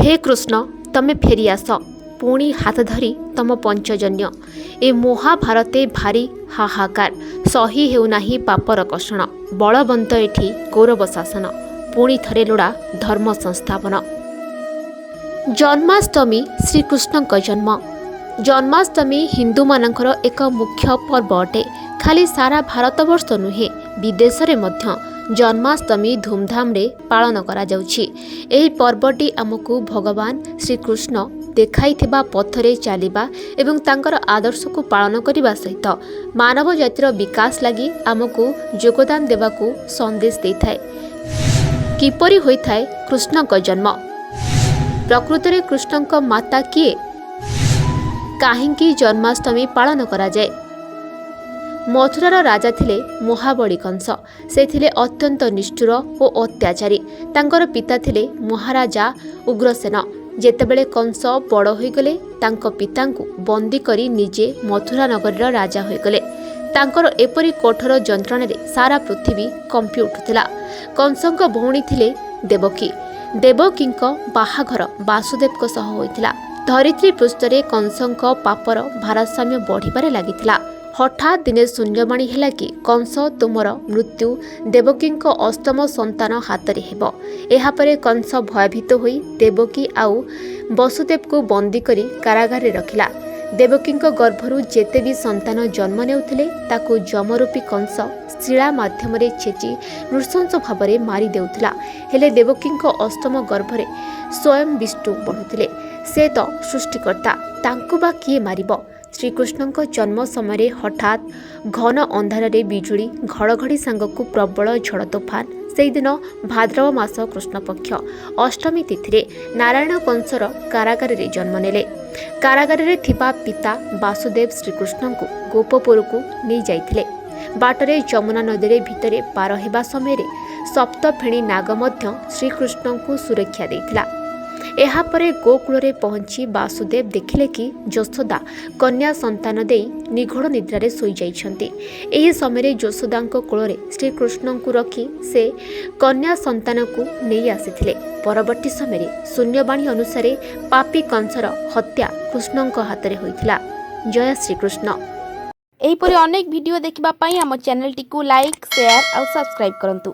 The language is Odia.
ହେ କୃଷ୍ଣ, ତମେ ଫେରିଆସ ପୁଣି ହାତ ଧରି ତମ ପଞ୍ଚଜନ୍ୟ। ଏ ମହାଭାରତେ ଭାରି ହାହାକାର, ସହି ହେଉନାହିଁ ପାପର କଷଣ। ବଳବନ୍ତ ଏଠି କୌରବ ଶାସନ, ପୁଣି ଥରେ ଲୋଡ଼ା ଧର୍ମ ସଂସ୍ଥାପନ। ଜନ୍ମାଷ୍ଟମୀ ଶ୍ରୀକୃଷ୍ଣଙ୍କ ଜନ୍ମ। ଜନ୍ମାଷ୍ଟମୀ ହିନ୍ଦୁମାନଙ୍କର ଏକ ମୁଖ୍ୟ ପର୍ବ ଅଟେ। ଖାଲି ସାରା ଭାରତବର୍ଷ ନୁହେଁ, ବିଦେଶରେ ମଧ୍ୟ ଜନ୍ମାଷ୍ଟମୀ ଧୁମଧାମରେ ପାଳନ କରାଯାଉଛି। ଏହି ପର୍ବଟି ଆମକୁ ଭଗବାନ ଶ୍ରୀକୃଷ୍ଣ ଦେଖାଇଥିବା ପଥରେ ଚାଲିବା ଏବଂ ତାଙ୍କର ଆଦର୍ଶକୁ ପାଳନ କରିବା ସହିତ ମାନବ ଜାତିର ବିକାଶ ଲାଗି ଆମକୁ ଯୋଗଦାନ ଦେବାକୁ ସନ୍ଦେଶ ଦେଇଥାଏ। କିପରି ହୋଇଥାଏ କୃଷ୍ଣଙ୍କ ଜନ୍ମ? ପ୍ରକୃତରେ କୃଷ୍ଣଙ୍କ ମାତା କିଏ? କାହିଁକି ଜନ୍ମାଷ୍ଟମୀ ପାଳନ କରାଯାଏ? ମଥୁରାର ରାଜା ଥିଲେ ମହାବଳୀ କଂସ। ସେ ଥିଲେ ଅତ୍ୟନ୍ତ ନିଷ୍ଠୁର ଓ ଅତ୍ୟାଚାରୀ। ତାଙ୍କର ପିତା ଥିଲେ ମହାରାଜା ଉଗ୍ରସେନ। ଯେତେବେଳେ କଂସ ବଡ଼ ହୋଇଗଲେ, ତାଙ୍କ ପିତାଙ୍କୁ ବନ୍ଦୀ କରି ନିଜେ ମଥୁରା ନଗରୀର ରାଜା ହୋଇଗଲେ। ତାଙ୍କର ଏପରି କଠୋର ଯନ୍ତ୍ରଣାରେ ସାରା ପୃଥିବୀ କମ୍ପି ଉଠୁଥିଲା। କଂସଙ୍କ ଭଉଣୀ ଥିଲେ ଦେବକୀ। ଦେବକୀଙ୍କ ବାହାଘର ବାସୁଦେବଙ୍କ ସହ ହୋଇଥିଲା। ଧରିତ୍ରୀ ପୃଷ୍ଠରେ କଂସଙ୍କ ପାପର ଭାରସାମ୍ୟ ବଢ଼ିବାରେ ଲାଗିଥିଲା। ହଠାତ୍ ଦିନେ ଶୂନ୍ୟବାଣୀ ହେଲା କି, କଂସ, ତୁମର ମୃତ୍ୟୁ ଦେବକୀଙ୍କ ଅଷ୍ଟମ ସନ୍ତାନ ହାତରେ ହେବ। ଏହାପରେ କଂସ ଭୟଭୀତ ହୋଇ ଦେବକୀ ଆଉ ବସୁଦେବଙ୍କୁ ବନ୍ଦୀ କରି କାରାଗାରରେ ରଖିଲା। ଦେବକୀଙ୍କ ଗର୍ଭରୁ ଯେତେ ବି ସନ୍ତାନ ଜନ୍ମ ନେଉଥିଲେ, ତାକୁ ଯମରୂପୀ କଂସ ଶିଳା ମାଧ୍ୟମରେ ଛେଚି ନୃଶଂସ ଭାବରେ ମାରି ଦେଉଥିଲା। ହେଲେ ଦେବକୀଙ୍କ ଅଷ୍ଟମ ଗର୍ଭରେ ସ୍ୱୟଂ ବିଷ୍ଣୁ ବଢ଼ୁଥିଲେ। ସେ ତ ସୃଷ୍ଟିକର୍ତ୍ତା, ତାଙ୍କୁ ବା କିଏ ମାରିବ? ଶ୍ରୀକୃଷ୍ଣଙ୍କ ଜନ୍ମ ସମୟରେ ହଠାତ୍ ଘନ ଅନ୍ଧାରରେ ବିଜୁଳି ଘଡ଼ଘଡ଼ି ସାଙ୍ଗକୁ ପ୍ରବଳ ଝଡ଼ ତୋଫାନ। ସେହିଦିନ ଭାଦ୍ରବ ମାସ କୃଷ୍ଣପକ୍ଷ ଅଷ୍ଟମୀ ତିଥିରେ ନାରାୟଣ କଂସର କାରାଗାରରେ ଜନ୍ମ ନେଲେ। କାରାଗାରରେ ଥିବା ପିତା ବାସୁଦେବ ଶ୍ରୀକୃଷ୍ଣଙ୍କୁ ଗୋପପୁରକୁ ନେଇଯାଇଥିଲେ। ବାଟରେ ଯମୁନା ନଦୀରେ ଭିତରେ ପାର ହେବା ସମୟରେ ସପ୍ତଫେଣୀ ନାଗ ମଧ୍ୟ ଶ୍ରୀକୃଷ୍ଣଙ୍କୁ ସୁରକ୍ଷା ଦେଇଥିଲା। ଏହାପରେ ଗୋକୁଳରେ ପହଞ୍ଚି ବାସୁଦେବ ଦେଖିଲେ କି ଯଶୋଦା କନ୍ୟା ସନ୍ତାନ ଦେଇ ନିଘୋଡ଼ ନିଦ୍ରାରେ ଶୋଇଯାଇଛନ୍ତି। ଏହି ସମୟରେ ଯଶୋଦାଙ୍କ କୋଳରେ ଶ୍ରୀକୃଷ୍ଣଙ୍କୁ ରଖି ସେ କନ୍ୟା ସନ୍ତାନକୁ ନେଇ ଆସିଥିଲେ। ପରବର୍ତ୍ତୀ ସମୟରେ ଶୂନ୍ୟବାଣୀ ଅନୁସାରେ ପାପୀ କଂସର ହତ୍ୟା କୃଷ୍ଣଙ୍କ ହାତରେ ହୋଇଥିଲା। ଜୟ ଶ୍ରୀକୃଷ୍ଣ। ଏହିପରି ଅନେକ ଭିଡ଼ିଓ ଦେଖିବା ପାଇଁ ଆମ ଚ୍ୟାନେଲଟିକୁ ଲାଇକ୍, ସେୟାର ଆଉ ସବସ୍କ୍ରାଇବ୍ କରନ୍ତୁ।